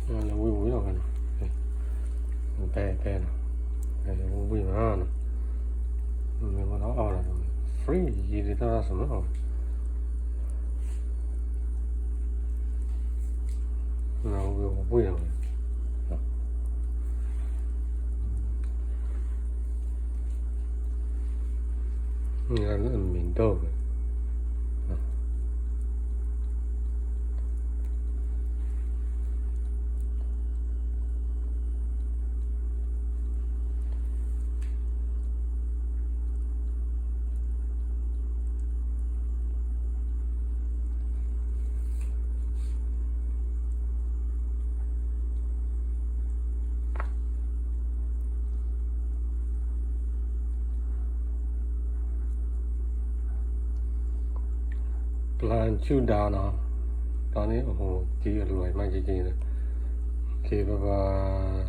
လၢဝံၣ်ဝံၣ်လီၤဝဲနီၤ, ဖဲဖဲနီၤ, ဝံၣ်ဝံၣ်မးနီၤ, မ့ၢ်ဝဲလီၤအီၣ်လီၤ, free ယံၤဒ်တၢ်ရၢ်စမး, ဝံၣ်ဝံၣ်လီၤဝဲ, မ့ၢ်ဒိၣ်ဝဲ ပျၢ်ဆူၣ်ဒါနီၤ, ပျၢ်န့ၣ် အိၣ်က့ၤအလွဲၢ်မးက့ၤက့ၤန့ၣ်, က့ၤပပှၤ